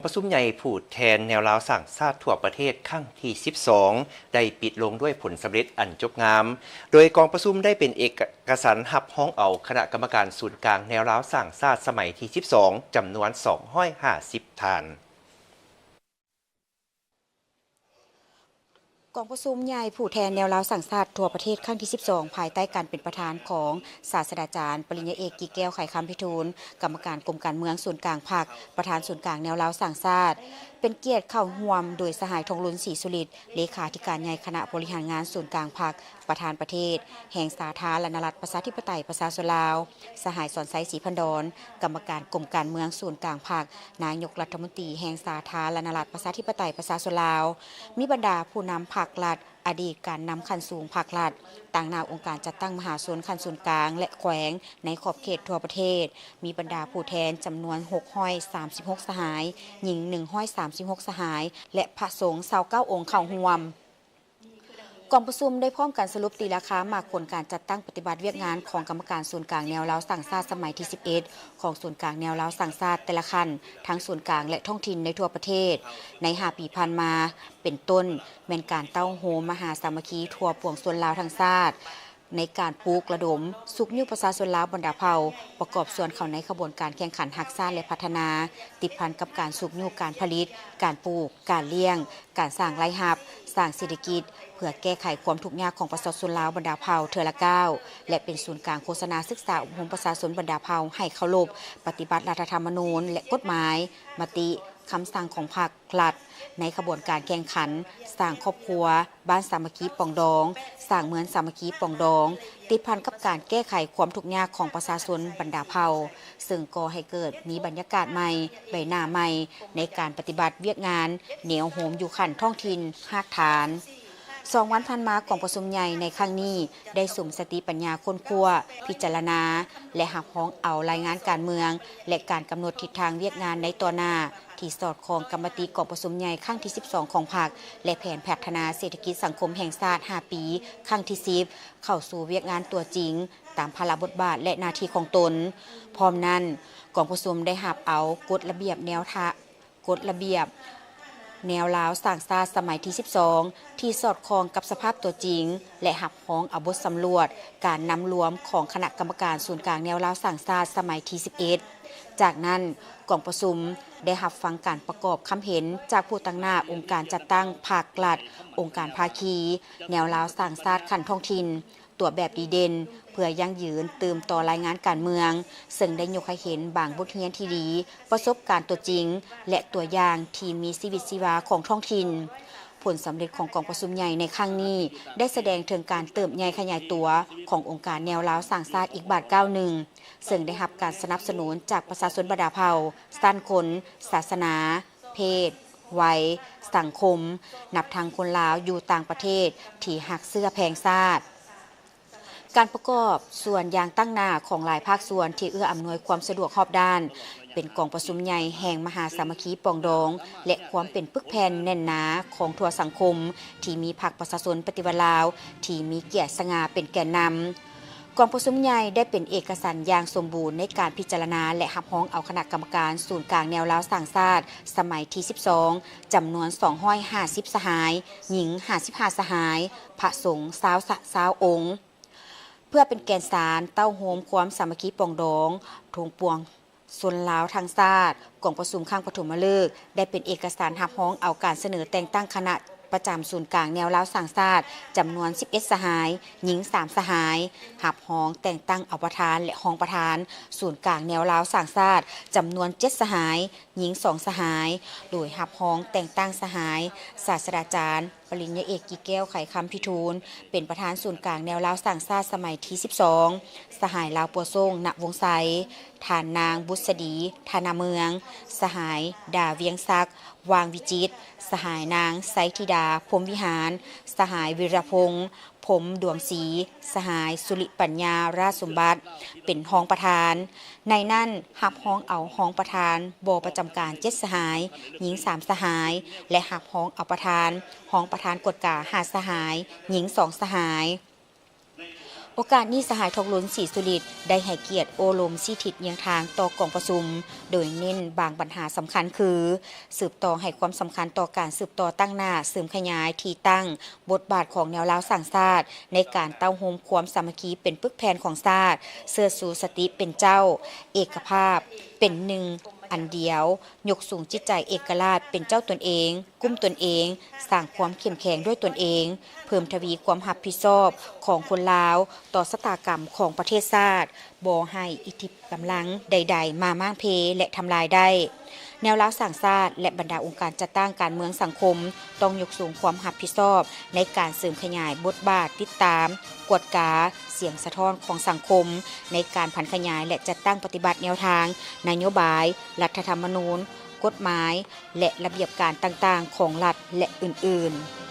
ປະຊຸມໃຫຍ່ຜູ້ແທນແນວລາວສ້າງຊາດທົ່ວປະເທດຄັ້ງທີສິບສອງ ໄດ້ປິດລົງດ້ວຍຜົນສຳເລັດອັນຈົບງາມ, ໂດຍກອງປະຊຸມໄດ້ເປັນເອກະສັນຮັບຮອງເອົາຄະນະກຳມະການສູນກາງແນວລາວສ້າງຊາດສະໄໝທີສິບສອງ ຈຳນວນສອງຮ້ອຍຫ້າສິບທ່ານ. ກອງປະຊຸມໃຫຍ່ຜູ້ແທນແນວລາວສ້າງຊາດທົ່ວປະເທດຄັ້ງທີສິບສອງ ພາຍໃຕ້ການເປັນປະທານຂອງສາດສະດາຈານ ປະລິນຍາເອກ ກິແກ້ວ ໄຂຄຳພິທູນ ກຳມະການກົມການເມືອງສູນກາງພັກ, ປະທານສູນກາງແນວລາວສ້າງຊາດ, ເປັນກຽດເຂົ້າຮ່ວມໂດຍສະຫາຍ ທອງລຸນ ສີສຸລິດ ເລຂາທິການໃຫຍ່ຄະນະບໍລິຫານງານສູນກາງພັກ, ປະທານປະເທດແຫ່ງສາທາລະນະລັດ ປະຊາທິປະໄຕ ປະຊາຊົນລາວ, ສະຫາຍ ສອນໄຊ ສີພັນດອນ ກຳມະການກົມການເມືອງສູນກາງພັກ, ນາຍົກລັດຖະມົນຕີແຫ່ງສາທາລະນະລັດ ປະຊາທິປະໄຕ ປະຊາຊົນລາວ, ມີບັນດາຜູ້ນຳພັກລັດ, ອະດີດການນຳຂັ້ນສູງພັກລັດ, ຕາງໜ້າອົງການຈັດຕັ້ງມະຫາຊົນຂັ້ນສູນກາງ ແລະ ແຂວງໃນຂອບເຂດທົ່ວປະເທດ, ມີບັນດາຜູ້ແທນຈຳນວນຫົກຮ້ອຍສາມສິບຫົກສະຫາຍ, ຍິງໜຶ່ງຮ້ອຍສາມສິບຫົກສະຫາຍ ແລະ ພະສົງຊາວເກົ້າອົງເຂົ້າຮ່ວມ. ກອງປະຊຸມໄດ້ພ້ອມກັນສະຫຼຸບຕີລາຄາໝາກຜົນການຈັດຕັ້ງປະຕິບັດວຽກງານຂອງກຳມະການສູນກາງແນວລາວສ້າງຊາດສະໄໝທີສິບເອັດ ຂອງສູນກາງແນວລາວສ້າງຊາດແຕ່ລະຂັ້ນ ທັງສູນກາງ ແລະ ທ້ອງຖິ່ນໃນທົ່ວປະເທດ ໃນຫ້າປີຜ່ານມາ ເປັນຕົ້ນ ແມ່ນການເຕົ້າໂຮມມະຫາສາມັກຄີທົ່ວປວງຊົນລາວທັງຊາດ ໃນການປຸກລະດົມຊຸກຍູ້ປະຊາຊົນລາວບັນດາເຜົ່າ ປະກອບສ່ວນເຂົ້າໃນຂະບວນການແຂ່ງຂັນຮັກຊາດ ແລະ ພັດທະນາ, ຕິດພັນກັບການຊຸກຍູ້ການຜະລິດ, ການປູກ, ການລ້ຽງ, ການສ້າງລາຍຮັບ, ສ້າງເສດຖະກິດ ເພື່ອແກ້ໄຂຄວາມທຸກຍາກຂອງປະຊາຊົນລາວບັນດາເຜົ່າເທື່ອລະກ້າວ ແລະ ເປັນສູນກາງໂຄສະນາສຶກສາອົບຮົມປະຊາຊົນບັນດາເຜົ່າໃຫ້ເຄົາລົບປະຕິບັດລັດຖະທຳມະນູນ ແລະ ກົດໝາຍ, ມະຕິ, ຄຳສັ່ງຂອງພັກລັດ ໃນຂະບວນການແຂ່ງຂັນສ້າງຄອບຄົວ, ບ້ານສາມັກຄີປອງດອງ, ສ້າງເມືອງສາມັກຄີປອງດອງ, ຕິດພັນກັບການແກ້ໄຂຄວາມທຸກຍາກຂອງປະຊາຊົນບັນດາເຜົ່າ, ເຊິ່ງກໍ່ໃຫ້ເກີດມີບັນຍາກາດໃໝ່, ໃບໜ້າໃໝ່ ໃນການປະຕິບັດວຽກງານແນວໂຮມຢູ່ຂັ້ນທ້ອງຖິ່ນຮາກຖານ. ສອງວັນຜ່ານມາ, ກອງປະຊຸມໃຫຍ່ໃນຄັ້ງນີ້ໄດ້ສຸມສະຕິປັນຍາຄົ້ນຄວ້າ, ພິຈາລະນາ ແລະ ຮັບຮອງເອົາລາຍງານການເມືອງ ແລະ ການກຳນົດທິດທາງວຽກງານໃນຕໍ່ໜ້າ ທີ່ສອດຄ່ອງກັບມະຕິກອງປະຊຸມໃຫຍ່ຄັ້ງທີສິບສອງຂອງພັກ ແລະ ແຜນພັດທະນາເສດຖະກິດສັງຄົມແຫ່ງຊາດຫ້າປີ ຄັ້ງທີສິບ ເຂົ້າສູ່ວຽກງານຕົວຈິງ ຕາມພາລະບົດບາດ ແລະ ໜ້າທີ່ຂອງຕົນ. ພ້ອມນັ້ນ, ກອງປະຊຸມໄດ້ຮັບເອົາກົດລະບຽບແນວທາ ກົດລະບຽບແນວລາວສ້າງຊາດສະໄໝທີສິບສອງ ທີ່ສອດຄ່ອງກັບສະພາບຕົວຈິງ ແລະ ຮັບຮອງເອົາບົດສຳຫຼວດການນຳລວມຂອງຄະນະກຳມະການສູນກາງແນວລາວສ້າງຊາດສະໄໝທີສິບເອັດ. ຈາກນັ້ນ, ກອງປະຊຸມໄດ້ຮັບຟັງການປະກອບຄຳເຫັນຈາກຜູ້ຕາງໜ້າອົງການຈັດຕັ້ງພັກລັດ, ອົງການພາຄີ, ແນວລາວສ້າງຊາດຂັ້ນທ້ອງຖິ່ນ, ຕົວແບບດີເດັ່ນ ເພື່ອຢັ້ງຢືນຕື່ມຕໍ່ລາຍງານການເມືອງ, ເຊິ່ງໄດ້ຍົກໃຫ້ເຫັນບາງບົດຮຽນທີ່ດີ, ປະສົບການຕົວຈິງ ແລະ ຕົວຢ່າງທີ່ມີຊີວິດຊີວາຂອງທ້ອງຖິ່ນ. ຜົນສຳເລັດຂອງກອງປະຊຸມໃຫຍ່ໃນຄັ້ງນີ້ ໄດ້ສະແດງເຖິງການເຕີບໃຫຍ່ຂະຫຍາຍຕົວຂອງອົງການແນວລາວສ້າງຊາດອີກບາດກ້າວໜຶ່ງ, ເຊິ່ງໄດ້ຮັບການສະໜັບສະໜູນຈາກປະຊາຊົນບັນດາເຜົ່າ, ຊັ້ນຄົນ, ສາສະໜາ, ເພດ, ໄວ, ສັງຄົມ, ນັບທັງຄົນລາວຢູ່ຕ່າງປະເທດທີ່ຮັກເຊື້ອແພງຊາດ. ການປະກອບສ່ວນຢ່າງຕັ້ງໜ້າຂອງຫຼາຍພາກສ່ວນທີ່ເອື້ອອຳນວຍຄວາມສະດວກຮອບດ້ານ, ເປັນກອງປະຊຸມໃຫຍ່ແຫ່ງມະຫາສາມັກຄີປອງດອງ ແລະ ຄວາມເປັນປຶກແຜ່ນແໜ້ນໜາຂອງທົ່ວສັງຄົມ ທີ່ມີພັກປະຊາຊົນປະຕິວັດລາວ ທີ່ມີກຽດສະຫງ່າເປັນແກນນຳ. ກອງປະຊຸມໃຫຍ່ໄດ້ເປັນເອກະສັນຢ່າງສົມບູນໃນການພິຈາລະນາ ແລະ ຮັບຮອງເອົາຄະນະກຳມະການສູນກາງແນວລາວສ້າງຊາດສະໄໝທີສິບສອງ ຈຳນວນສອງຮ້ອຍຫ້າສິບສະຫາຍ, ຍິງຫ້າສິບຫ້າສະຫາຍ, ພະສົງຊາວ ຊາວອົງ. ເພື່ອເປັນແກນສານເຕົ້າໂຮມຄວາມສາມັກຄີປອງດອງຂອງປວງຊົນລາວທັງຊາດ, ກອງປະຊຸມຄັ້ງປະຖົມມະເລີກໄດ້ເປັນເອກະສານຮັບຮອງເອົາການສະເໜີແຕ່ງຕັ້ງຄະນະປະຈຳສູນກາງແນວລາວສ້າງຊາດ ຈຳນວນສິບເອັດສະຫາຍ, ຍິງສາມສະຫາຍ, ຮັບຮອງແຕ່ງຕັ້ງເອົາປະທານ ແລະ ຮອງປະທານສູນກາງແນວລາວສ້າງຊາດ ຈຳນວນເຈັດສະຫາຍ, ຍິງສອງສະຫາຍ, ໂດຍຮັບຮອງແຕ່ງຕັ້ງສະຫາຍ ສາດສະດາຈານ ປະລິນຍາເອກ ກິແກ້ວ ໄຂຄຳພິທູນ ເປັນປະທານສູນກາງແນວລາວສ້າງຊາດສະໄໝທີສິບສອງ, ສະຫາຍ ລາວປົວໂສ້ງ ນະວົງໄຊ, ທ່ານນາງ ບຸດສະດີ ທະນາເມືອງ, ສະຫາຍ ດາ ວຽງສັກ ຫວ່າງວິຈິດ, ສະຫາຍ ນາງ ໄຊທິດາ ພົມວິຫານ, ສະຫາຍ ວິລະພົງ ພົມດວງສີ, ສະຫາຍ ສຸລິປັນຍາ ລາດສົມບັດ ເປັນຮອງປະທານ. ໃນນັ້ນ ຮັບຮອງເອົາຮອງປະທານບໍ່ປະຈຳການເຈັດສະຫາຍ, ຍິງສາມສະຫາຍ ແລະ ຮັບຮອງເອົາປະທານ, ຮອງປະທານກວດກາຫ້າສະຫາຍ, ຍິງສອງສະຫາຍ. ໂອກາດນີ້ ສະຫາຍ ທອງລຸນ ສີສຸລິດ ໄດ້ໃຫ້ກຽດໂອ້ລົມຊີ້ທິດຍຽງທາງຕໍ່ກອງປະຊຸມ, ໂດຍເນັ້ນບາງບັນຫາສຳຄັນຄື ສືບຕໍ່ໃຫ້ຄວາມສຳຄັນຕໍ່ການສືບຕໍ່ຕັ້ງໜ້າເສີມຂະຫຍາຍທີ່ຕັ້ງ, ບົດບາດຂອງແນວລາວສ້າງຊາດໃນການເຕົ້າໂຮມຄວາມສາມັກຄີເປັນປຶກແຜ່ນຂອງຊາດ, ເຊີດຊູສະຕິເປັນເຈົ້າ, ເອກະພາບ, ເປັນໜຶ່ງອັນດຽວ, ຍົກສູງຈິດໃຈເອກະລາດເປັນເຈົ້າຕົນເອງ, ກຸ້ມຕົນເອງ, ສ້າງຄວາມເຂັ້ມແຂງດ້ວຍຕົນເອງ, ເພີ່ມທະວີຄວາມຮັບຜິດຊອບຂອງຄົນລາວຕໍ່ຊະຕາກຳຂອງປະເທດຊາດ, ບໍ່ໃຫ້ອິດທິກຳລັງໃດໆມາມ້າງເພ ແລະ ທຳລາຍໄດ້. ແນວລາວສ້າງຊາດ ແລະ ບັນດາອົງການຈັດຕັ້ງການເມືອງສັງຄົມ ຕ້ອງຍົກສູງຄວາມຮັບຜິດຊອບໃນການເສີມຂະຫຍາຍບົດບາດຕິດຕາມ, ກວດກາ, ສຽງສະທ້ອນຂອງສັງຄົມ ໃນການຜັນຂະຫຍາຍ ແລະ ຈັດຕັ້ງປະຕິບັດແນວທາງ, ນະໂຍບາຍ, ລັດຖະທຳມະນູນ, ກົດໝາຍ ແລະ ລະບຽບການຕ່າງໆຂອງລັດ ແລະ ອື່ນໆ.